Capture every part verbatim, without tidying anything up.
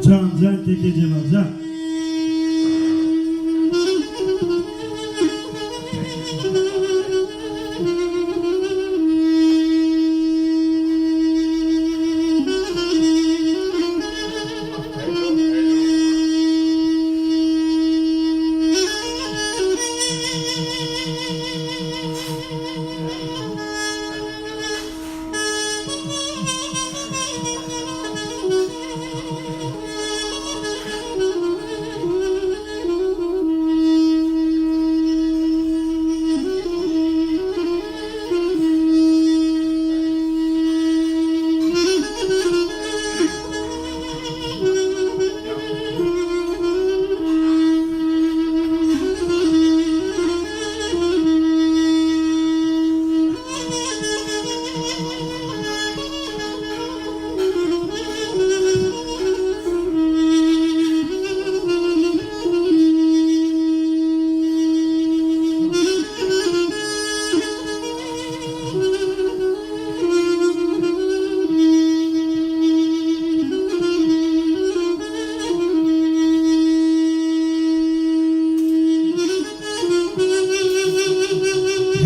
Can, can, kekê Cemal, can.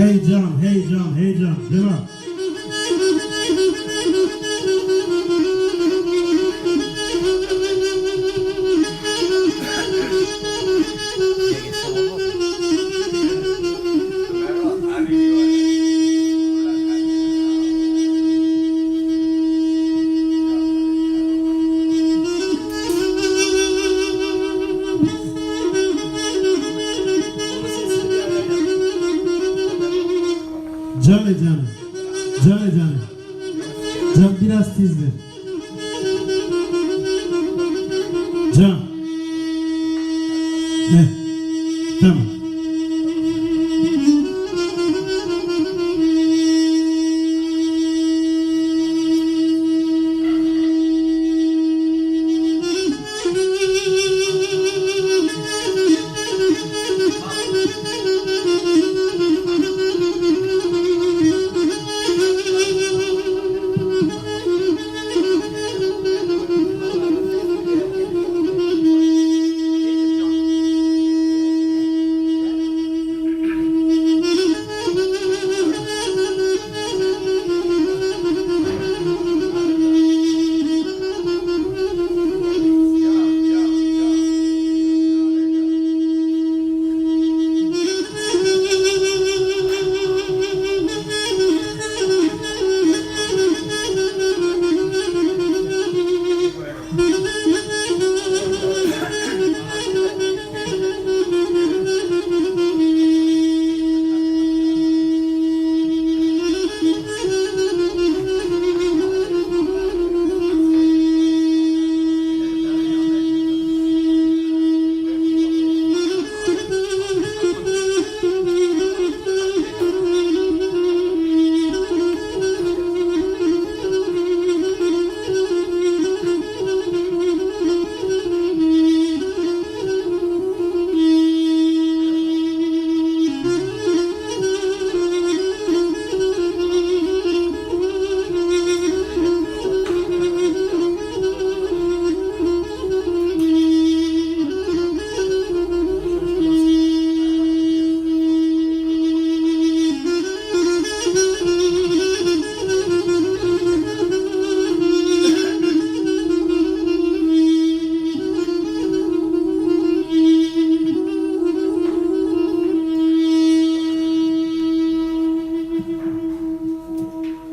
Heyecan, heyecan, heyecan. Devam. Canê canê. Canê canê. Can biraz tizdir. Can. Heh. Tamam.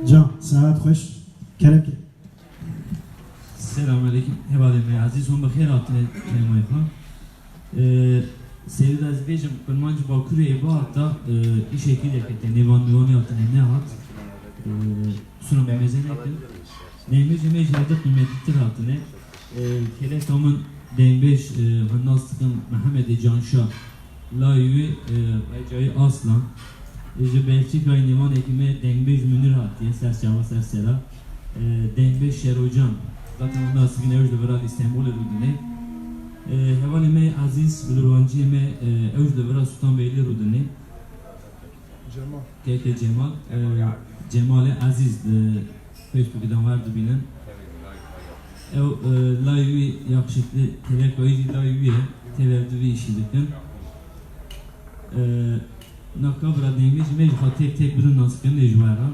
Can, saet xweş. Kerem ke. Selamünaleyküm. Hevalê me ezîz, hûn bi xêr hatine kêmayê xwe. Ee, Seyda, ez bêjim, kurmancî Bakurê ê bihat da, e, îşekî derkete, nêvan mêvanê hatine nehat. E, Suna me mêze nekin. Nêmêjê me jî hevdî qîmetlitir hatine. E, kêleka min dengbêj, e, hûn nas dikin Mehemedê Canşa. Layê wî, e, Recayî Aslan. E, ji Belçîkayê nêvanekî me dengbêj Münir hatiye, ser çava ser sera. E, dengbêj Şerocan. Zaten hûn nas dikin, ew ji li vira li Stenbolê rûdine. E, hevalê me ezîz, bilirwanciyê me, e, ew ji li vira Sultanbeylî rûdine. Cemal. Keke Cemal, e, Cemalê Ezîz li Facebookê de wer dibînin. Ew, e, layê wî yakışıklı, telekayî jî layê wî ye. Tevevdi vî işî dikin. E, Naka bira dengê ji me ji xwe tek tek bidin nas kirin lê ji we re.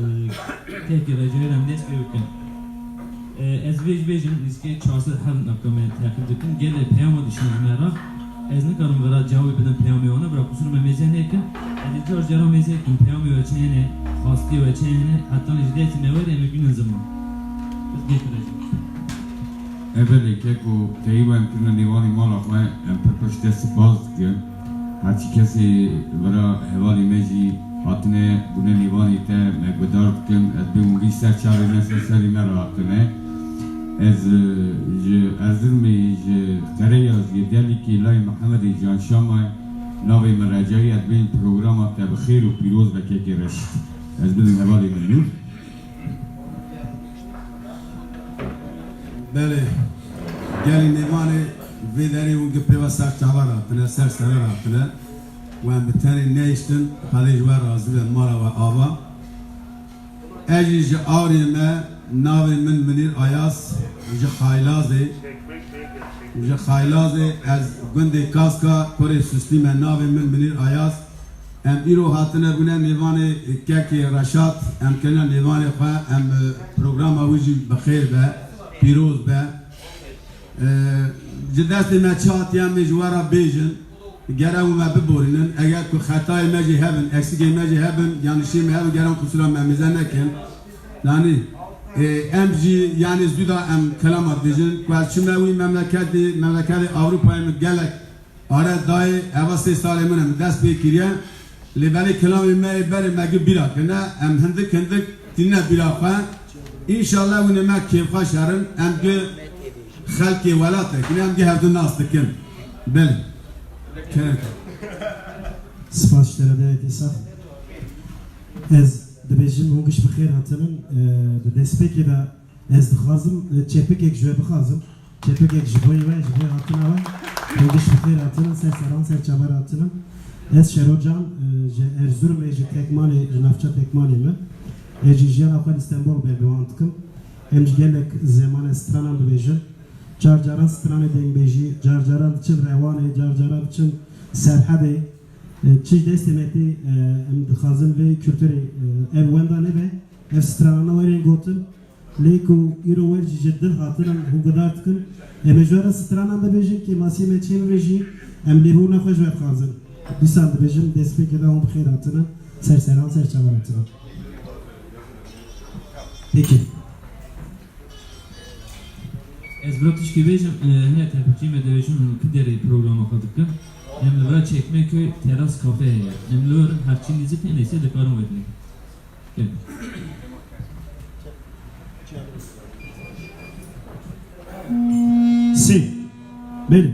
E, Tekê Recayê re em dest pê bikin. E, ez vê ji bêjim nîzkê çar sed heb naka me teqîb dikin. Gelê peyama dişin ji me re. Ez nikarim vira cewabê bidim peyamê wan e, bira qusur me mêze nêkin. Ez ê car cara mêze kim peyamê we çi hene, xwastiyê we çi hene, hetanî ji destê me werê em ê bînin ziman. Ez dê kire jî. Evelê keko teyî we em kirine nêvanî mala xwe, em pir pişt te spas dikin. Her çi kesê vira hevalî me jî hatine bûne nêvanî te, me guhdar dikin. Ez bê hûn vî ser çavê me ser serî me re hatine. Ez, e, ji Erzurumê, ji Qereya, ji Gelikê, layê Mihemedê Can Şamay, navê min Recayî, ez bên programa te bi xêr û pîroz be kekê Reşîd. Ez bidim hevalê min nû. Belê, gelî mêvanê vê derê hûn gi pê ve ser çava re hatine, ser sere re hatine. Wan bi tenê nehiştin, Xwedê ji we razî be, mala we ava. Ez jî ji Awrê me, navê min Minîr Ayas, ji Xaylazê. Ji Xaylazê, ez gundê Kaska, kurê Suslî me, navê min Minîr Ayas. Em îro hatine bûne mêvanê kekê Reşat, em kirine nêvanê xwe, em, e, programa wî jî bi xêr be, pîroz be. E, Ji destê me çi hatiye em ê ji we re bêjin, gere ew me biborînin. Eger ku xetayê me jî hebin, eksikê me jî hebin, yanlişiyê me hebin, gere em qusura me mêze nekin. Yanî, e, em jî, yanî zû da em kelama dibêjin, ku ez çime wî memleketê, memleketê Ewropayê min gelek Are dayê, eva sê salê min e, min dest pê kiriye. Lê belê kilamê me yê berê me gi bîra kirine, em hindik hindik tînine bîra xwe. Înşallah wî ne me kêfxweş herin, em gi xelkê welatekî ne, em gi hevdu nas dikin. Belê. Kerem. Spas ji te re dayê Têsa. Ez dibêjim hûn giş bi xêr hatinin. Di destpêkê de Ez dixwazim, e, çepikek ji we bixwazim. Çepikek ji bo we, ji bo hatina we. Hûn giş bi xêr hatinin, ser seran, ser çavan hatinin. Ez Şero Can, e, ji Erzurumê, ji Tekmanê, ji navça Tekmanê me. Ez jî jiyana xwe li Stenbol berbiwan dikim. Em ji gelek zeman e stranan dibêjin. Car caran stranê dengbêjî, car caran diçin Rewanê, car caran diçin Serhedê. E, çi ji destê me tê, e, em dixwazin vê kulturê, e, ev wenda nebe, ev stranana werên gotin. Lê ku îro wer jî ji dil hatine, hûn guhdar dikin. Em ê ji we re stranan bibêjin, kêmasiyê me çê bibe jî, em lêborîna xwe ji we dixwazin. Dîsan dibêjim, destpêkê de hûn bi xêr hatine, ser seran, ser çavan hatine. Peki. Ez vira tişkî bêjim, e, hine tepikçî me dibêjin hûn ki derê programa xwe dikin. Em li vira Çekmeköy Teras Kafe heye. Em li wir in, her çi nîzik hene ise dikarin we dinê. Sê. Belê.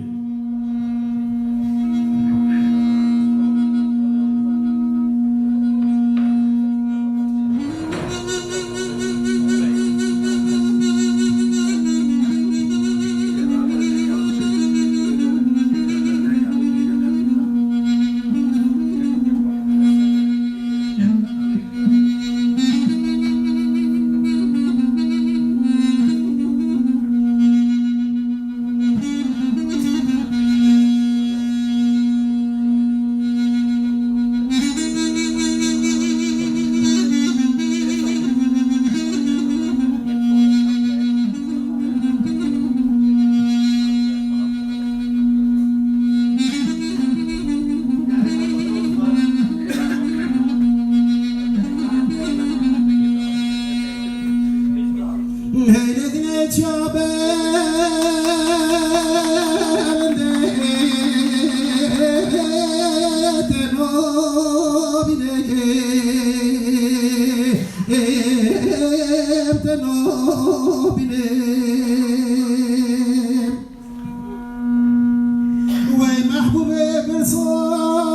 Wey mehbûbê gulsar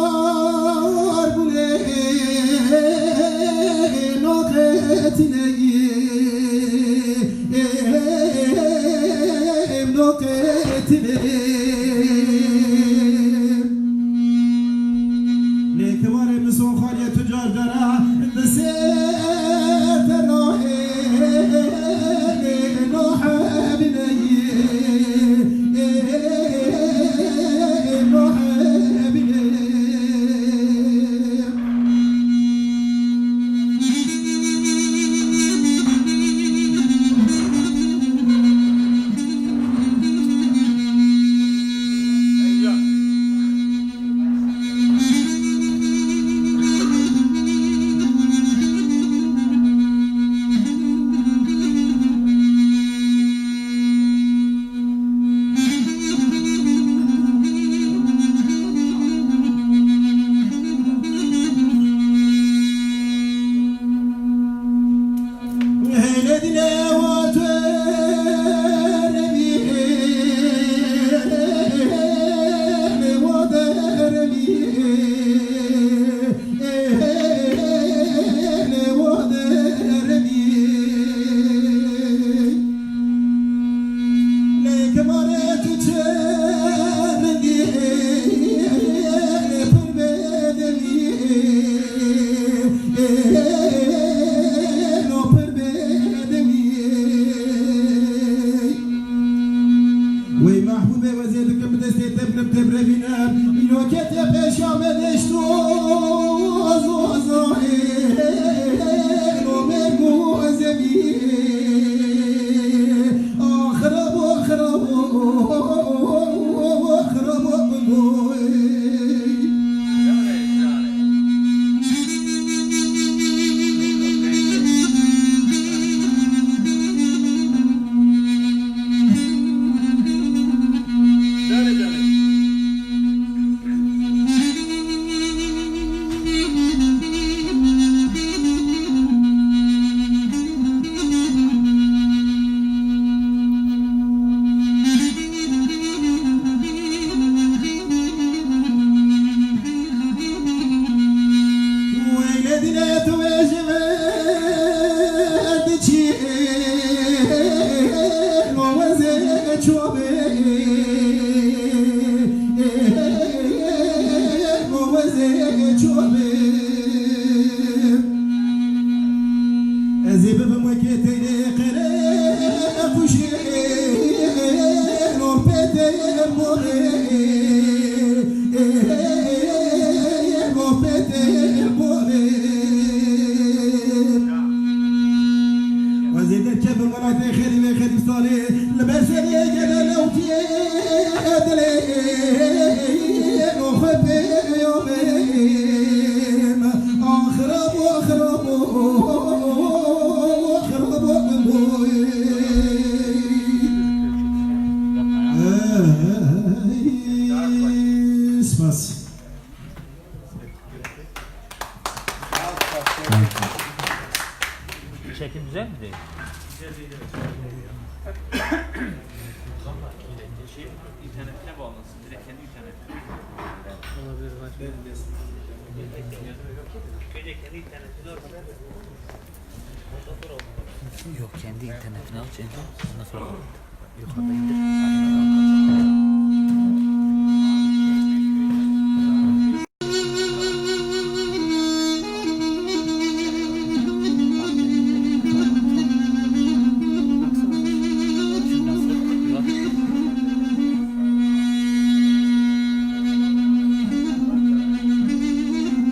bûnê, noqetînê, noqetînê. Lê kemarê min son xwariye tu car cara, bi sê te nahê, Wey mehbûbê, wezê dikim bi destê te binim te birevînim. Îro ketiye pêşa me deşto zozayê. Lo me gozemî. Axirabo, axirabo, axirabo, axirabo. Ez ê bibim wekî teyrê qere quşê norpetê borê, norpetê borê. Ez ê derkevim welatê xerîbê xerîbsarê, li ber serê gele lewtiyê dilê, o xwe pê yomê. Axirabo, axirabo, axirabo. Ey, spas. Çekim güzel mi değil? Şey, internetine bağlansın. Direkt kendi internetine. Olabilir başkanım. Önce kendi internetini aç. Yok, kendi internetini aç önce. Ondan sonra kapat. Yukarıda indir.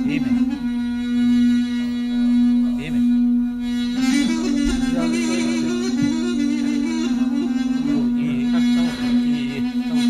İyi mi? İyi mi? İyi, iyi. Tamam, iyi, iyi. Tamam.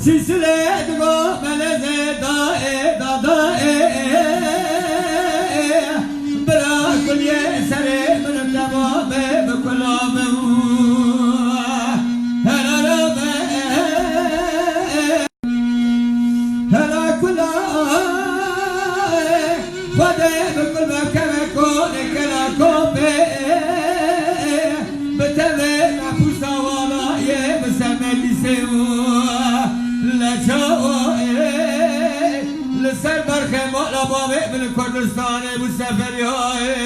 Sîsilê digo melezê da ê da da ê, bira kuliyê serê min deva bê bi kula min. Li ser berxê mala bavê min Kurdistanê bû seferiyayê.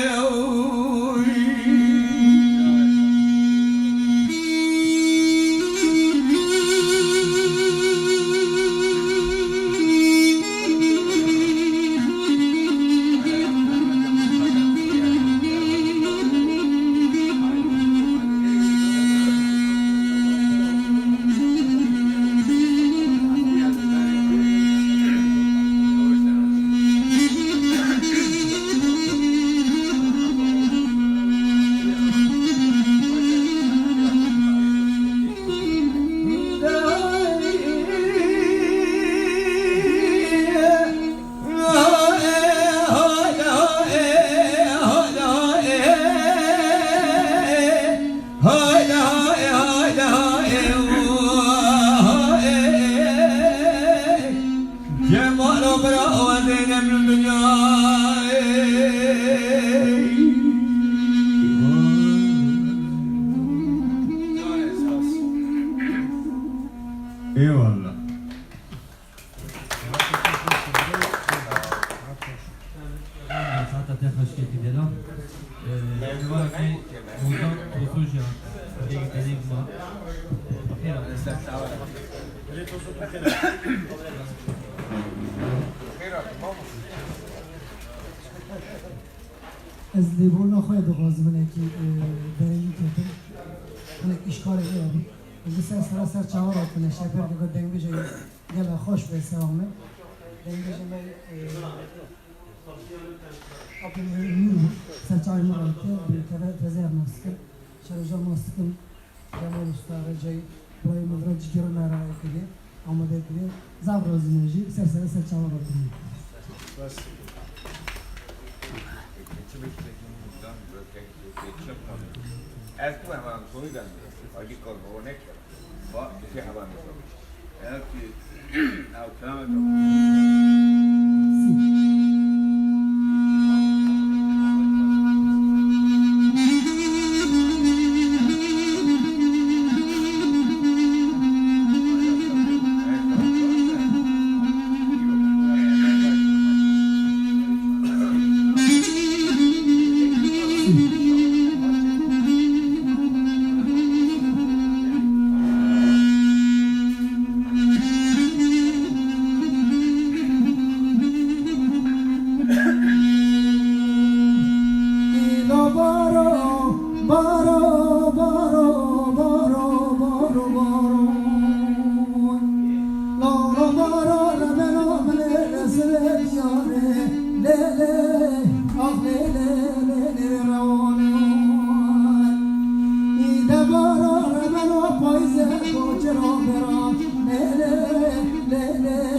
Cemal o bira o dêne min dinyayê. Eyvallah. Saeta te xweş kekî dela. Ee, êvara me Ozan Tosuja, Dêk Dêk ma. Xêr hatin. Ez lêborîna xwe dixwazim hinekî, e, derengî ketim. Hinek îşkarê me hebû. Ez li ser sera ser çawa hatine, şepêr dike dengbêje gela xweş be sera me. Dengbêje me, e, Abdülhamid Nur, ser çavê min re te, bi teve teze nas dikim. Şeroja nas dikim. Cemal Usta, Recai, Ibrahim Mevra, cigera me re kiriye, amade kiriye. Zaf razî me jî, ser sere ser çava re kiriye. Ez tu hemen soyu ben. Hacı kalma, o ne ki? Bak, bizi hemen soyu. Eğer ki, ya, tamam, tamam. Îla baro, baro, baro. Lala baro rebeno min ê sirê diyarê. Lê lê, ax lê lê, lê lê rewane. Îde baro rebeno payîzê koçero bera. Lê lê, lê lê.